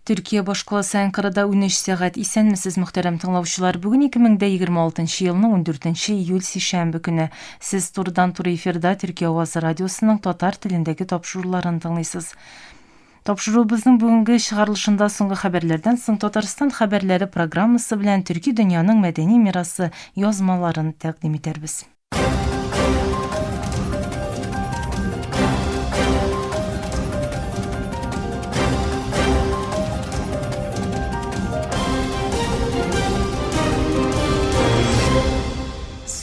Төркия башкаласы Әнкарада 13 сәгать. Исәнмесез, мөхтәрәм тыңлаучылар. Бүген 2026 елның 14 июль сишәмбе көне. Сез турыдан-туры эфирда Төркия авазы радиосының татар телендәге тапшыруларын тыңлыйсыз. Тапшыруыбызның бүгенге чыгарылышында соңгы хәбәрләрдән соң Татарстан хәбәрләре программасы белән төрки дөньяның мәдәни мирасы язмаларын тәкъдим итәрбез.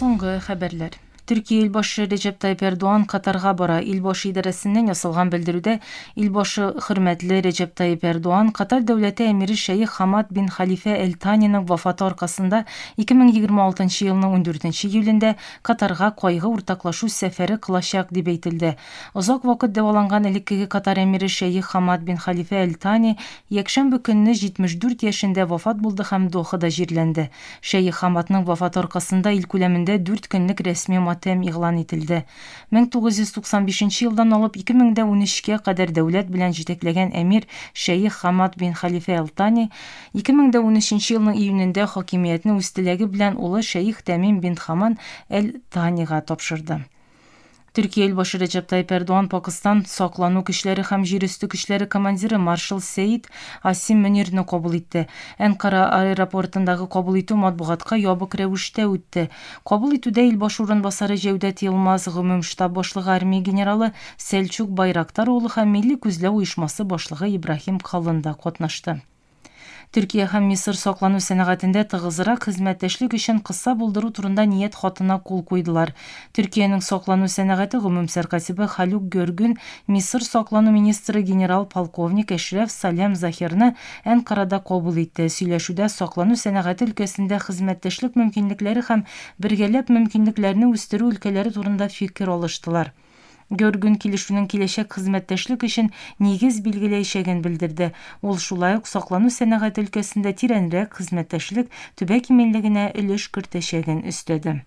Соңгы хәбәрләр. Төркия илбашы Реҗәп Тайип Эрдоан Катарга бара. Илбашы идарәсеннән ясалган белдерүдә илбашы хөрмәтле Реҗәп Тайип Эрдоан Катар дәүләте әмире шәех Хамад бин Хәлифә Әл Таниның вафаты аркасында 2026 елның ундүртенче июлендә Катарга кайгы уртаклашу сәфәре кылачак, дип әйтелде. Озак вакыт дәваланган элеккеге Катар әмире шәех Хамад бин Хәлифә Әл Тани якшәмбе көнне 74 яшендә вафат булды һәм Дохада җирләнде. Шәех Хамадның вафаты аркасында ил күләмендә дүрт көнлек рәсми матәм игълан ителде. 1995 нче елдан алып 2013 кә кадәр дәүләт белән җитәкләгән әмир шәех Хамад бин Хәлифә Әл Тани 2013 елның июнендә хакимиятне үз теләге белән улы шәех Тәмим бин Хаман Әл Танига тапшырды. Төркия илбашы Рәҗәп Тайип Эрдоан Пакыстан саклану көчләре һәм җир өсте көчләре командиры маршал Сәид Асим Мөнирне кабул итте. Әнкара аэропортындагы кабул итү матбугатка ябык рәвештә үтте. Кабул итүдә илбашы урынбасары Җәүдәт Йылмаз, гомум штаб башлыгы армия генералы Сәлчук Байрактар улы һәм Милли күзләү оешмасы башлыгы Ибраһим Калын да катнашты. Төркия һәм Мисыр саклану сәнәгатендә тыгызрак хезмәттәшлек өчен кыса булдыру турында ният хатына кул куйдылар. Төркиянең саклану сәнәгате гомум сәркатибы Халюк Гөргүн Мисыр саклану министры генерал-полковник Әшрәф Салем Захирны Әнкарада кабул итте. Сөйләшүдә саклану сәнәгате өлкәсендә хезмәттәшлек мөмкинлекләре һәм бергәләп мөмкинлекләрне үстерү өлкәләре турында фикер алыштылар. Гөргүн килешүнең киләчәк хезмәттәшлек өчен нигез билгеләячәген белдерде. Ул шулай ук саклану сәнәгате өлкәсендә тирәнрәк хезмәттәшлек төбәк иминлегенә өлеш кертәчәген өстәде.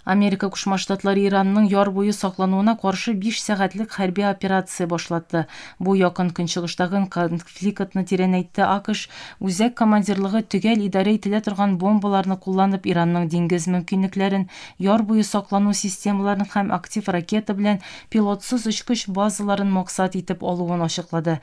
Америка Кушма Штатлары Иранның яр буе саклануына каршы биш сәгатьлек хәрби операция башлатты. Бу Якын Көнчыгыштагы конфликтны тирәнәйтте. АКШ Үзәк командирлыгы төгәл идарә ителә торган бомбаларны кулланып Иранның диңгез мөмкинлекләрен, яр буе саклану системаларын һәм актив ракета белән пилотсыз очкыч базаларын максат итеп алуын ачыклады.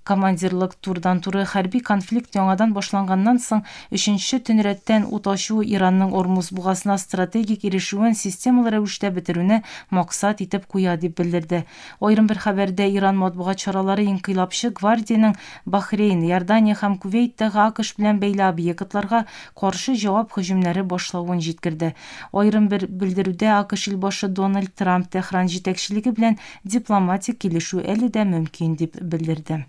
Командирлык турыдан-туры хәрби конфликт яңадан башланганнан соң өченче төн рәттән ут ачуы Иранның Ормуз бугазына стратегик ирешүен системалы рәвештә бетерүне максат итеп куя, дип белдерде. Аерым бер хәбәрдә Иран матбугат чаралары инкыйлабчы гвардиянең Бахрейн, Иордания һәм Кувейттагы АКШ белән бәйле объектларга каршы җавап һөҗүмнәре башлавын җиткерде. Аерым бер белдерүдә АКШ илбашы Дональд Трамп Тәһран җитәкчелеге белән дипломатик килешү әле дә мөмкин дип белдерде.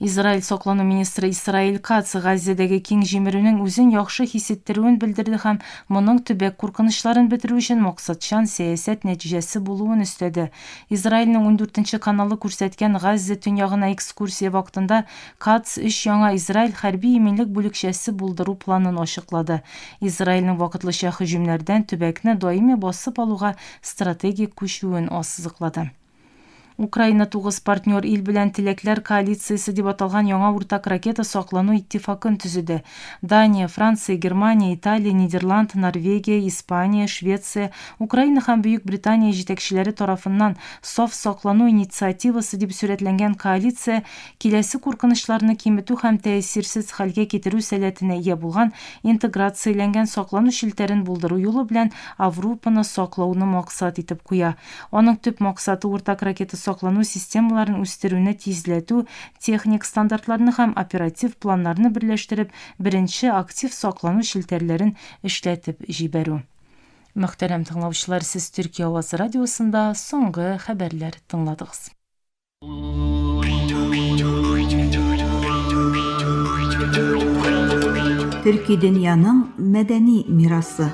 Израиль саклану министры Исраил Кац Газзәдәге киң җимерүнең үзен яхшы хис иттерүен белдерде һәм моның төбәк куркынычларын бетерү өчен максатчан сәясәт нәтиҗәсе булуын өстәде. Израильнең ундүртенче каналы күрсәткән Газзә төньягына экскурсия вакытында Кац өч яңа Израиль хәрби иминлек бүлекчәсе булдыру планын ачыклады. Израильнең вакытлыча һөҗүмнәрдән төбәкне даими басып алуга стратегик күчүен ассызыклады. Украина тугыз партнер ил белән Теләкләр коалициясе дип аталган яңа уртак ракета саклану иттифакын төзеде. Дания, Франция, Германия, Италия, Нидерланд, Норвегия, Испания, Швеция, Украина һәм Бөек Британия җитәкчеләре тарафыннан саф саклану инициативасы дип сурәтләнгән коалиция киләсе куркынычларны киметү һәм тәэсирсез хәлгә китерү сәләтенә ия булган интеграцияләнгән саклану челтәрен булдыру юлы белән Аврупаны саклауны максат итеп куя. Аның төп максаты уртак ракета саклану системаларын үстерүне тизләтү, техник стандартларны һәм оператив планнарны берләштереп, беренче актив саклану челтәрләрен эшләтеп җибәрү. Мөхтәрәм тыңлаучылар, сез Төркия авазы радиосында соңгы хәбәрләр тыңладыгыз. Төрки дөньяның мәдәни мирасы.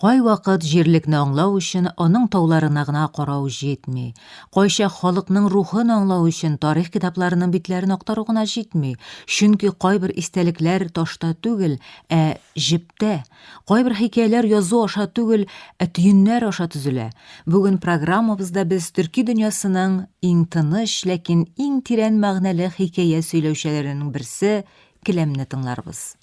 Кайвакыт җирлекне аңлау өчен аның тауларына гына карау җитми. Кайчак халыкның рухын аңлау өчен тарих китапларының битләрен актару гына җитми. Чөнки кайбер истәлекләр ташта түгел, ә җептә. Кайбер хикәяләр язу аша түгел, ә төеннәр аша төзелә. Бүген программабызда без төрки дөньясының иң тыныч, ләкин иң тирән мәгънәле хикәя сөйләүчеләренең берсе, Келәмне тыңларбыз.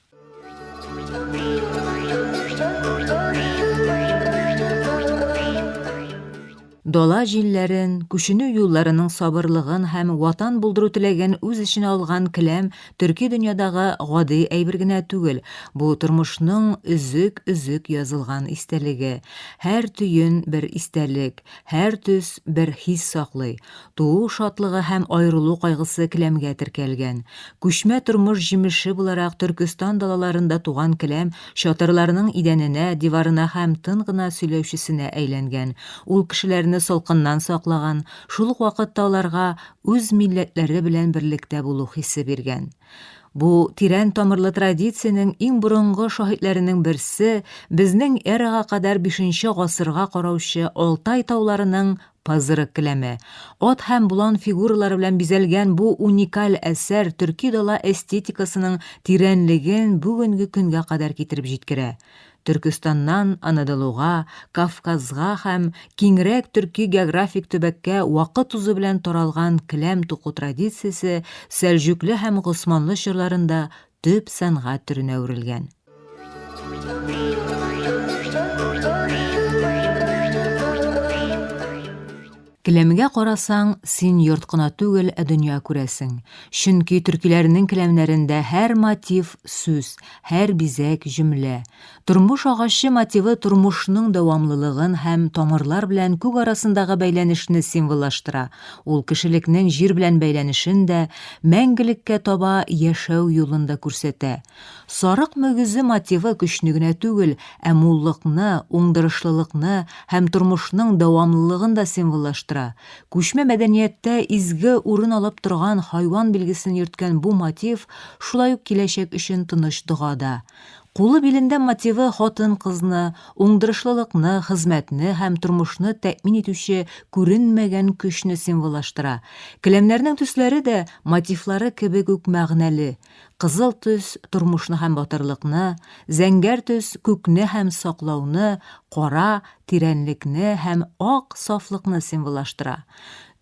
Дала җилләрен, күченү юлларының сабырлыгын һәм ватан булдыру теләген үз эченә алган келәм төрки дөньядагы гади әйбер генә түгел, бу тормышның өзек-өзек язылган истәлеге. Һәр төен бер истәлек, һәр төс бер хис саклый. Туу шатлыгы һәм аерылу кайгысы келәмгә теркәлгән. Күчмә тормыш җимеше буларак Төркестан далаларында туган келәм чатырларның идәненә, диварына һәм тын гына сөйләүчесенә әйләнгән. Ул кешеләрне салкыннан саклаган, шул ук вакытта аларга үз милләтләре белән берлектә булу хисе биргән. Бу тирән тамырлы традициянең иң борынгы шаһитләренең берсе, безнең эрага кадәр бишенче гасырга караучы Алтай тауларының Пазырык келәме. Ат һәм болан фигуралары белән бизәлгән бу уникаль әсәр төрки дала эстетикасының тирәнлеген бүгенге көнгә кадәр китереп җиткерә. Төркестаннан Анадолуга, Кавказга һәм киңрәк төрки географик төбәккә вакыт узу белән таралган келәм туку традициясе Сәлҗүкле һәм Госманлы чорларында төп сәнгать төренә әверелгән. Келәмгә карасаң, син йорт кына түгел, ә дөнья күрәсең. Чөнки төркиләрнең келәмнәрендә һәр мотив, сүз, һәр бизәк, җөмлә. Тормыш агачы мотивы тормышның дәвамлылыгын һәм тамырлар белән күк арасындагы бәйләнешне символлаштыра. Ул кешелекнең җир белән бәйләнешен дә, мәңгелеккә таба яшәү юлын да күрсәтә. Сарык мөгезе мотивы көчне генә түгел, ә муллыкны, уңдырышлылыкны һәм тормышның дәвамлылыгын да символлаштыра. Күчмә мәдәнияттә изге урын алып торган хайван билгесен йөрткән бу мотив шулай ук киләчәк өчен тыныч дога да. Кулы билендә мотивы хатын-кызны, уңдырышлылыкны, хезмәтне һәм тормышны тәэмин итүче күренмәгән көчне символлаштыра. Келәмнәрнең төсләре дә мотивлары кебек үк мәгънәле. Кызыл төс, тормышны һәм батырлыкны, зәңгәр төс, күкне һәм саклауны, кара, тирәнлекне һәм ак, сафлыкны символлаштыра.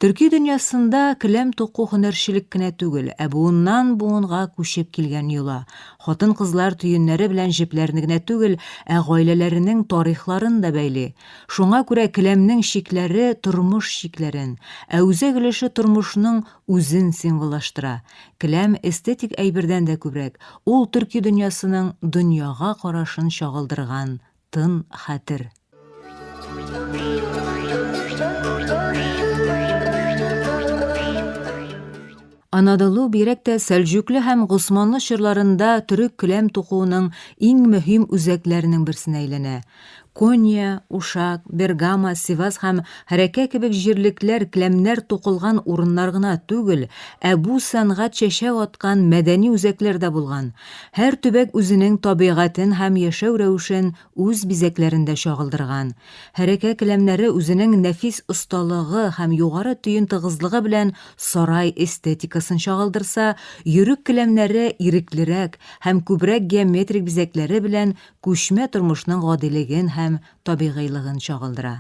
Төрки дөньясында келәм туку һөнәрчелек кенә түгел, ә буыннан-буынга күчеп килгән йола. Хатын-кызлар төеннәре белән җепләрне генә түгел, ә гаиләләренең тарихларын да бәйли. Шуңа күрә келәмнең чикләре тормыш чикләрен, ә үзәк өлеше тормышның үзен символлаштыра. Келәм эстетик әйбердән дә күбрәк, ул төрки дөньясының дөньяга карашын чагылдырган тын хәтер. Анадолу, бигрәк тә Сәлҗүкле һәм Госманлы чорларында төрек келәм тукуының иң мөһим үзәкләренең берсенә әйләнә. Конья, Ушак, Бергама, Сивас һәм Хәрәкә кебек җирлекләр келәмнәр тукылган урыннар гына түгел, ә бу сәнгать чәчәк аткан мәдәни үзәкләр дә булган. Һәр төбәк үзенең табигатен һәм яшәү рәвешен үз бизәкләрендә чагылдырган. Хәрәкә келәмнәре үзенең нәфис осталыгы һәм югары төен тыгызлыгы белән сарай эстетикасын чагылдырса, йөрек келәмнәре иреклерәк һәм күбрәк геометрик бизәкләре белән күчмә тормышның гадилеген һәм табигыйлыгын чагылдыра.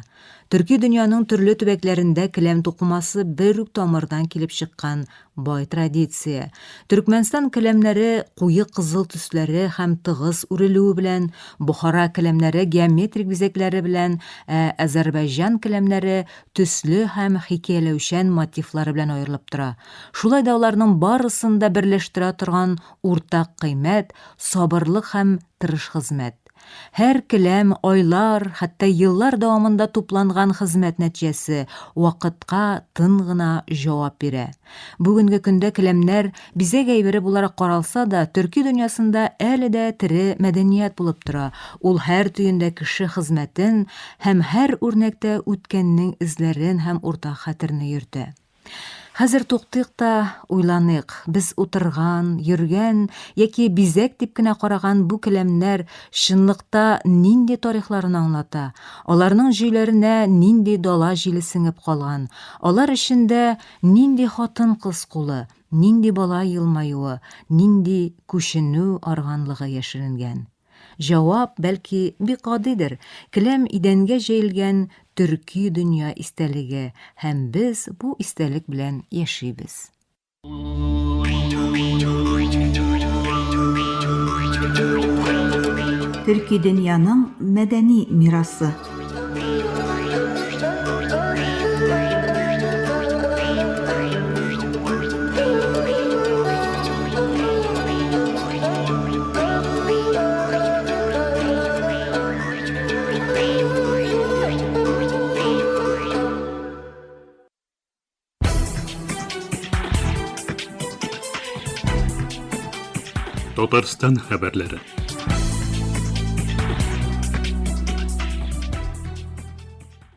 Төрки дөньяның төрле төбәкләрендә келәм тукымасы бер үк тамырдан килеп чыккан бай традиция. Төркмәнстан келәмнәре куе кызыл төсләре һәм тыгыз үрелүе белән, Бохара келәмнәре геометрик бизәкләре белән, ә Азәрбайҗан келәмнәре төсле һәм хикәяләүчән мотивлары белән аерылып тора. Шулай да аларның барысын да берләштерә торган Уртак кыйммәт, сабырлык һәм тырыш хезмәт. Һәр келәм, айлар, хәтта еллар дәвамында тупланган хезмәт нәтиҗәсе, вакытка тын гына җавап бирә. Бүгенге көндә келәмнәр бизәк әйбере буларак каралса да, төрки дөньясында әле дә тере мәдәният булып тора, ул һәр төендә кеше хезмәтен һәм һәр үрнәктә үткәннең эзләрен һәм уртак хәтерне йөртә. Хәзер туктыйк та уйланыйк, без утырган, йөргән яки бизәк дип кенә караган бу келәмнәр чынлыкта нинди тарихларны аңлата, аларның җөйләренә нинди дала җиле сеңеп калган, алар эчендә нинди хатын-кыз кулы, нинди бала елмаюы, нинди күченү арганлыгы яшеренгән? Җавап, бәлки, бик гадидер, келәм идәнгә җәелгән төрки дөнья истәлеге, һәм без бу истәлек белән яшибез. Төрки дөньяның мәдәни мирасы. Татарстан хәбәрләре.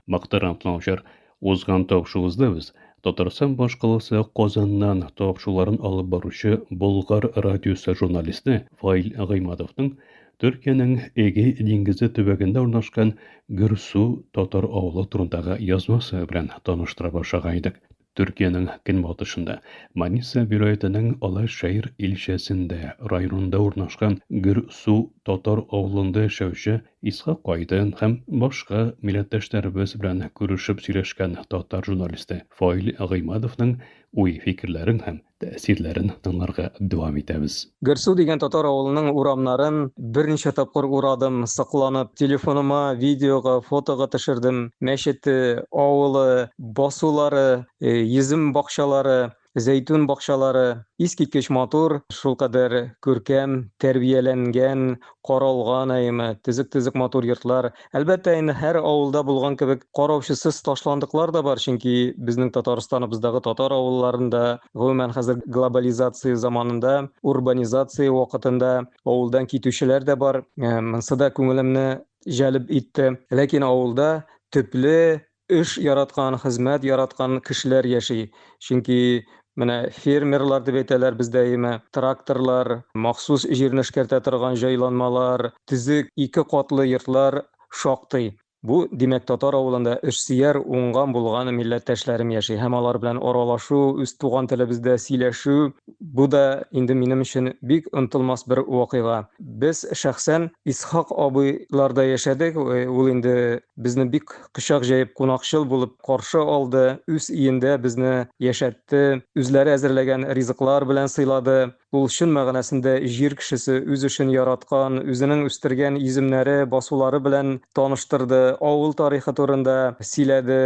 Мөхтәрәм тыңлаучылар, Узган тапшыруыбызда без Татарстан башкаласы Казаннан тапшыруларын алып баручы Болгар радиосы журналисты Фаил Гыймадовның Төркиянең Эгей диңгезе төбәгендә урнашкан Гөрсу татар авылы турындагы язмасы белән таныштыра башлаган идек. Төркиянең көнбатышында, Маниса вилаятенең Алашәир илчәсендә районында урнашкан Гөрсу татар авылында яшәүче Исхак Айдын һәм башка милләттәшләребез белән күрешеп сөйләшкән татар журналисты Фаил Гыймадовның уй-фикерләрен һәм тәэсирләрен тыңларга дәвам итәбез. Гөрсу дигән татар авылының урамнарын берничә тапкыр урадым, сокланып, телефоныма видеога, фотога төшердем. Мәчете, авылы, басулары, йөзем бакчалары, Зәйтүн бакчалары искиткеч матур, шулкадәр күркәм, тәрбияләнгән, каралган әйеме, төзек-төзек матур йортлар. Әлбәттә инде һәр авылда булган кебек караучысыз ташландыклар да бар, чөнки безнең Татарстаныбыздагы татар авылларында, гомумән хәзер глобализация заманында, урбанизация вакытында авылдан китүчеләр дә бар. Монсы да күңелемне җәлеп итте. Ләкин авылда төпле эш яраткан, хезмәт яраткан кешеләр яши. Чөнки менә фермерлар дип әйтәләр бездә әйеме, тракторлар, махсус җирне эшкәртә торган җайланмалар, төзек ике катлы йортлар шактый. Бу, димәк, татар авылында эшсөяр, уңган булган милләттәшләрем яши һәм алар белән аралашу, үз туган телебездә сөйләшү, бу да инде минем өчен бик онытылмас бер вакыйга. Без шәхсән Исхак абыйларда яшәдек, ул инде безне бик кочак җәеп кунакчыл булып каршы алды, үз өендә безне яшәтте, үзләре әзерләгән ризыклар белән сыйлады. Ул чын мәгънәсендә җир кешесе, үз эшен яраткан, үзенең үстергән йөземнәре, басулары белән таныштырды, авыл тарихы турында сөйләде.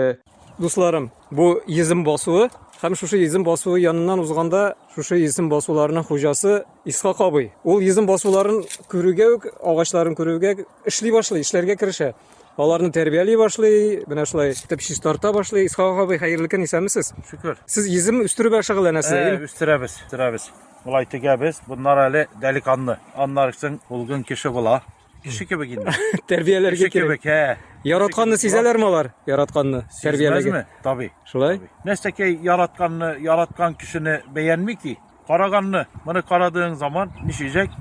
Дусларым, бу йөзем басуы һәм шушы йөзем басуы яныннан узганда шушы йөзем басуларының хуҗасы Исхак абый. Ул йөзем басуларын күрүгә үк, агачларын күрүгә эшли башлый, эшләргә керешә. Аларны тәрбияли башлый, менә шулай итеп чистарта башлый. Исхак абый, хәерле көн, исәнмесез? Шөкер. Сез йөзем үстерү белән шөгыльләнәсез, Ә, әйеме? үстерәбез, үстерәбез. Болай тегәбез. Bunlar әле дәликанлы. Аннары соң булгын кеше була. Кеше кебек инде. Тәрбияләргә Кеше кирәк. кебек, ә. Яратканны сизәләрме алар? Яратканны, тәрбияләргә. Сизмәзме? Таби. Шулай? Нәрсәкәй яратканны, яраткан кешене бәянми ки. Караганны, моны карадığın zaman нишеҗәк?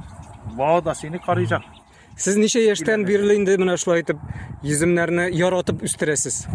Баа да сине карыйжак. Сез ничә яшьтән бирле инде менә шулай итеп йөземнәрне яратып үстерәсез?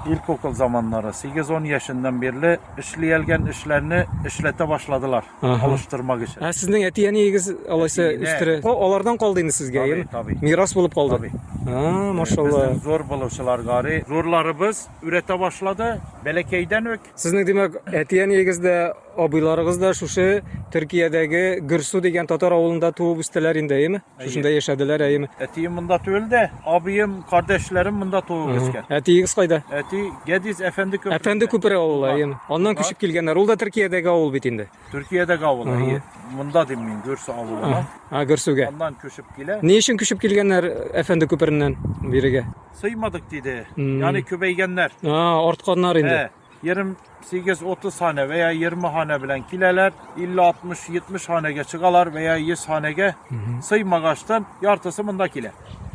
Ilkokul zamanları 8-10 yaşından beri işleyelgen işlerini işlete başladılar. Alıştırmak için. Ә сезнең әти-әниегез алайса үстерә? Алардан калды инде сезгә, әйеме? Tabii. Мирас булып калды. Tabii. А, машалла. Безнең зур булучылар гары. Зурларыбыз үрәтә башлады. Бәләкәйдән үк. Сезнең димәк, әти-әниегез дә, абыйларыгыз да шушы Төркиядәге Гөрсу дигән татар авылында туып үстеләр инде, әйеме? Шушында яшәделәр, әйеме? Әтием монда түгел дә, абыем, кардәшләрем монда туып үскән. Әтиегез кайда? Әти Гәдиз Әфәнде күпере. Әфәнде күпере авылы, әйеме? Аннан күчеп килгәннәр. Ул да Төркиядәге авыл бит инде. Төркиядәге авыл, әйе. Монда дим мин, Гөрсу авылына. А, Гөрсугә. Аннан күчеп килә. Ни өчен күчеп килгәннәр Әфәнде күпереннән бирегә? Сыймадык диде. Ягъни күбәйгәннәр. А, артканнар инде. 28-30 hane veya 20 hane bilen kileler 50, 60, 70 hanege çıkalar veya 100 hanege sıymagaçtan yartısı mında kile.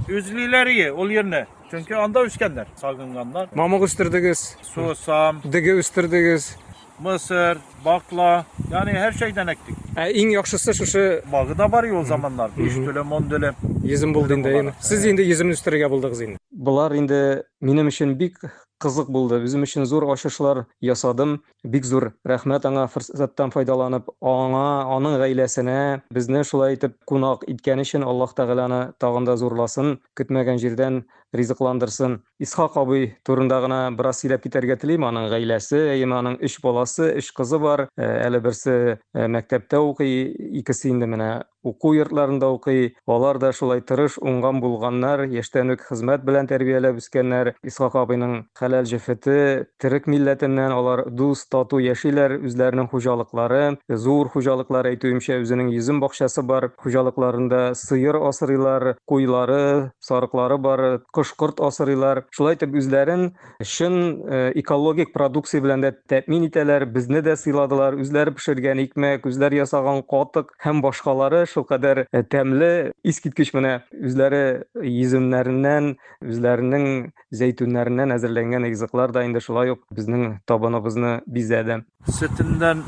Üzlüleri iyi ol yerine. Çünkü anda üskenler, sagınganlar. Mamık üstürdünüz. Susam. Dıgı üstürdünüz. Mısır, bakla yani her şeyden ektik. Ә иң яхшысы шушы Bağı da var ya o zamanlar. 5 dönüm, 10 dönüm. Йөзем булды инде. Буларак. Сез инде йөземне үстерергә булдыгыз инде. Болар инде минем өчен бик кызык булды. Үзем өчен зур ачышлар ясадым. Бик зур рәхмәт аңа форсаттан файдаланып, аңа, аның гаиләсенә безне шулай итеп кунак иткән өчен Аллаһ Тәгалә аны тагын да зурласын, көтмәгән җирдән ризыкландырсын. Исхак абый турында гына бераз сөйләп китәргә телим. Аның гаиләсе, әйеме, аның өч баласы, өч кызы бар. Әле берсе мәктәптә укый, икесе инде менә уку йортларында укый. Алар да шулай тырыш, уңган булганнар, яшьтән үк хезмәт белән тәрбияләп үскәннәр. Исхак абыйның хәләл җефете төрек милләтеннән, алар дус, тату яшиләр, үзләренең хуҗалыклары, зур хуҗалыклар, әйтүемчә, үзенең йөзем бакчасы бар. Хуҗалыкларында сыер асрыйлар, куйлары, сарыклары бар, кош-корт асрыйлар. Шулай итеп үзләрен чын экологик продукция белән дә тәэмин итәләр, безне дә сыйладылар, үзләре пешергән икмәк, үзләре ясаган катык һәм башкалары шулкадәр тәмле, искиткеч менә үзләре йөземнәреннән, үзләренең зәйтүннәреннән әзерләнгән ризыклар да инде шулай ук безнең табыныбызны бизәде. Сөтеннән,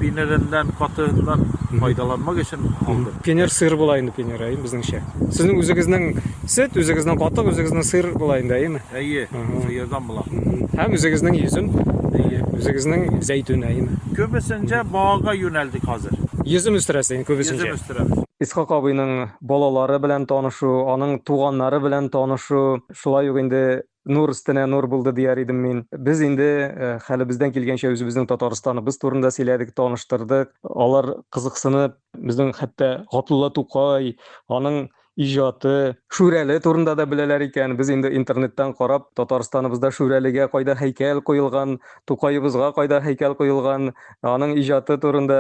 пинереннән, катыгыннан файдаланмак өчен алдым. Пинер сыр була инде пинер, әйе, безнеңчә. Сезнең үзегезнең сөт, үзегезнең катык, үзегезнең сыр була инде, әйеме? Әйе, сыердан була. Һәм үзегезнең йөзем, әйе, үзегезнең зәйтүн, әйеме? Күбесенчә багга юнәлдек хәзер. Йөзем үстерәсез инде күбесенчә. Йөзем үстерәбез. Исхак абыйның балалары белән танышу, аның туганнары белән танышу, шулай ук инде нур өстенә нур булды дияр идем мин. Без инде хәлебездән килгәнчә үзебезнең Татарстаныбыз турында сөйләдек, таныштырдык. Алар кызыксынып, безнең хәтта Габдулла Тукай, аның иҗаты, Шүрәле турында да беләләр икән. Без инде интернеттан карап, Татарстаныбызда Шүрәлегә кайда һәйкәл куелган, Тукаебызга кайда һәйкәл куелган, аның иҗаты турында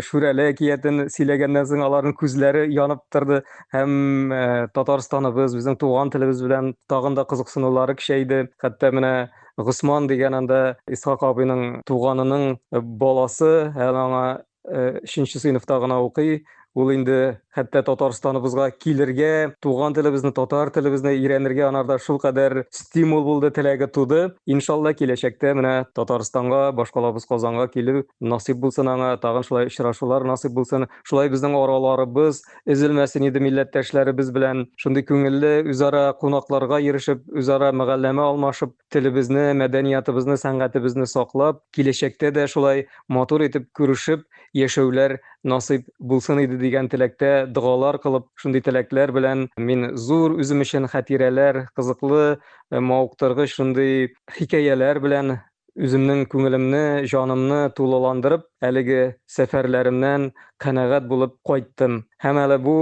Шүрәле әкиятен сөйләгәннән соң аларның күзләре янып торды. Һәм Татарстаныбыз, безнең туган телебез белән тагын да кызыксынулары көчәйде. Хәтта менә Госман дигән анда Исхак абыйның туганының баласы, әле аңа өченче сыйныфта гына укый. Ул инде хәтта Татарстаныбызга килергә, туган телебезне, татар телебезне өйрәнергә анарда шулкадәр стимул булды, теләге туды. Иншалла, киләчәктә менә Татарстанга, башкалабыз Казанга килү насыйп булсын аңа, тагын шулай очрашулар насыйп булсын. Шулай безнең араларыбыз өзелмәсен иде милләттәшләребез белән. Шундый күңелле үзара кунакларга йөрешеп, үзара мәгалләмә алмашып, телебезне, мәдәниятыбызны, сәнгатебезне саклап, киләчәктә дә шулай матур итеп күрешеп яшәүләр насыйп булсын иде дигән теләктә догалар кылып, шундый теләкләр белән мин зур үзем өчен хатирәләр, кызыклы, мавыктыргыч шундый хикәяләр белән үземнең күңелемне, җанымны тулыландырып, әлеге сәфәрләремнән канәгать булып кайттым. Һәм әле бу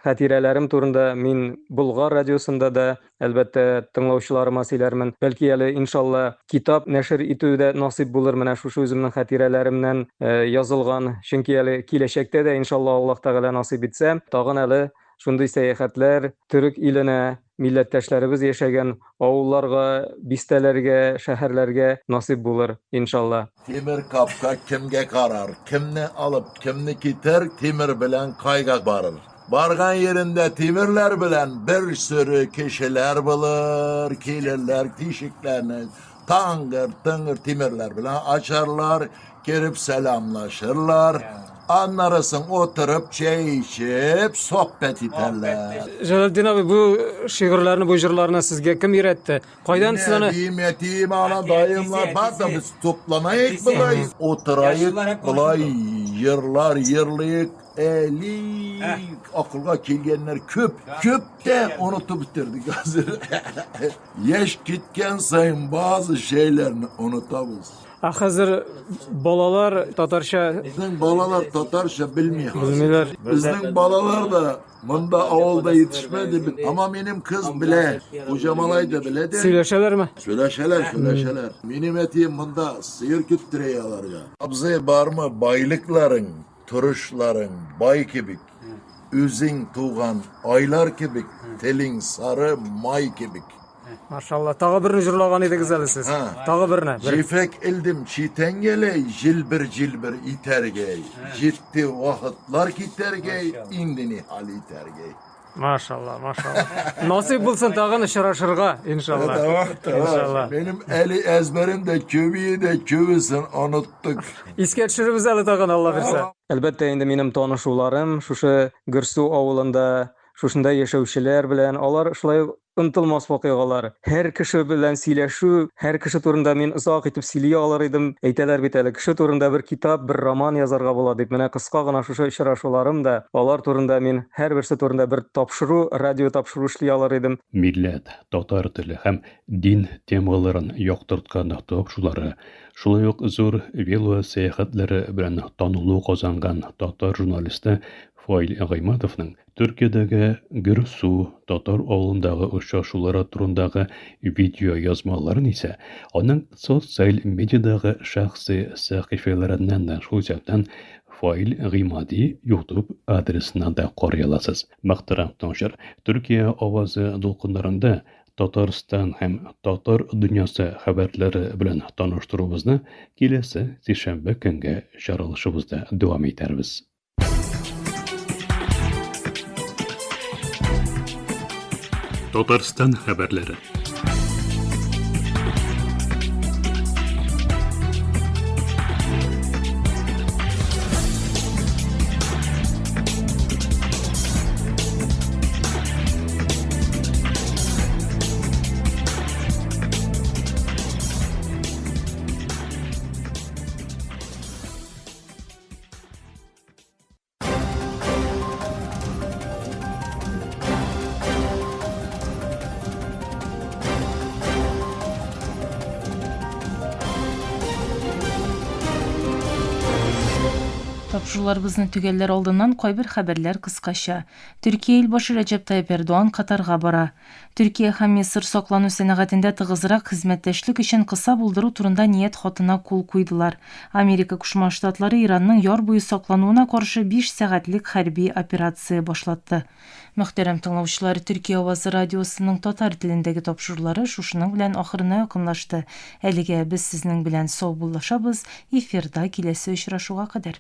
хатирәләрем турында мин Болгар радиосында да, әлбәттә, тыңлаучыларыма сөйләрмен. Бәлки әле, иншалла, китап нәшер итү дә насыйп булыр, менә шушы үземнең хатирәләремнән язылган. Чөнки әле киләчәктә дә, иншалла, Аллаһ Тәгалә насыйп итсә, тагын әле шундый сәяхәтләр төрек иленә, милләттәшләребез яшәгән авылларга, бистәләргә, шәһәрләргә насыйп булыр, иншалла. Тимер капка кемгә карар, кемне алып, кемне китер, тимер белән кайга барыр. Барган yerinde тимерләр белән бер сөрү кешеләр булыр, килерләр, тишекләрне таңгыр, тыңгыр тимерләр белән ачарлар, кереп сәламлашырлар. Аннары соң утырып чәй эчеп, сохбәт итәрләр. Җәләлетдин абый, бу шигырьләрне, бу җырларны сезгә кем өйрәтте? Кайдан сез аны? Әтием, әтием, ана, даемлар, бар да без тупланаек болай, утыраек, болай йырлар йырлыйк. Әлик, акылга килгәннәр күп, күп тә онытып бетердек хәзер. Яшь киткән саен базы шәйләрне онытабыз. Ә хәзер балалар татарча... Безнең балалар татарча белми хәзер. Белмиләр. Безнең балалар да монда авылда yetişmedi бит. Ама минем кыз белә, хуҗа малай да белә дә. Сөйләшәләрме? Сөйләшәләр, сөйләшәләр. Минем әтием монда сыер көттерә аларга. Абзый бармы байлыкларың, торышларың бай кебек, үзең туган айлар кебек, телең сары май кебек. Машалла, тагы берне җырлаган идегез әле сез. Тагы берне. Җефәк элдем читәнгәләй, җилбер-җилбер итәргәй. Җитте вакытлар китәргәй, инде ни хал итәргәй. Машалла, машалла. Насыйп булсын тагын очрашырга, иншалла. Tamam tamam. Иншалла. Benim eli ezberim de köbeği de köbüsün unuttuk. Искә төшеребез әле тагын, Алла бирсә. Әлбәттә инде минем танышуларым шушы Гөрсу авылында, шушында яшәүчеләр белән, алар шулай ук онытылмас вакыйгалар. Һәр кеше белән сөйләшү, һәр кеше турында мин озак итеп сөйли алыр идем. Әйтәләр бит әле, кеше турында бер китап, бер роман язарга була дип. Менә кыска гына шушы очрашуларым да, алар турында мин һәрберсе турында бер тапшыру, радио тапшыру эшли алыр идем. Милләт, татар теле һәм дин темаларын яктырткан тапшырулары, шулай ук зур велосәяхәтләре белән танылу казанган татар журналисты Фаил Гыймадовның Төркиядәге Гөрсу татар авылындагы очрашулары турындагы видеоязмаларын исә аның социаль медиадагы шәхси сәхифәләреннән дә, шул исәптән Фаил Гыймади YouTube адресыннан да карый аласыз. Мөхтәрәм тыңлаучылар, Төркия авазы дулкыннарында Татарстан һәм татар дөньясы хәбәрләре белән таныштыруыбызны киләсе сишәмбе көнге чыгарылышыбызда дәвам итәрбез. Татарстан хәбәрләре. Тапшыруларыбызны төгәлләр алдыннан кайбер хәбәрләр кыскача. Төркия илбашы Рәҗәп Тайип Эрдоан Катарга бара. Төркия һәм Мисыр саклану сәнәгатендә тыгызрак хезмәттәшлек өчен кыса булдыру турында ният хатына кул куйдылар. Америка Кушма Штатлары Иранның яр буе саклануына каршы биш сәгатьлек хәрби операция башлатты. Мөхтәрәм тыңлаучылар, Төркия авазы радиосының татар телендәге тапшырулары шушының белән ахырына якынлашты. Әлегә без сезнең белән саубуллашабыз, эфирда киләсе очрашуга кадәр.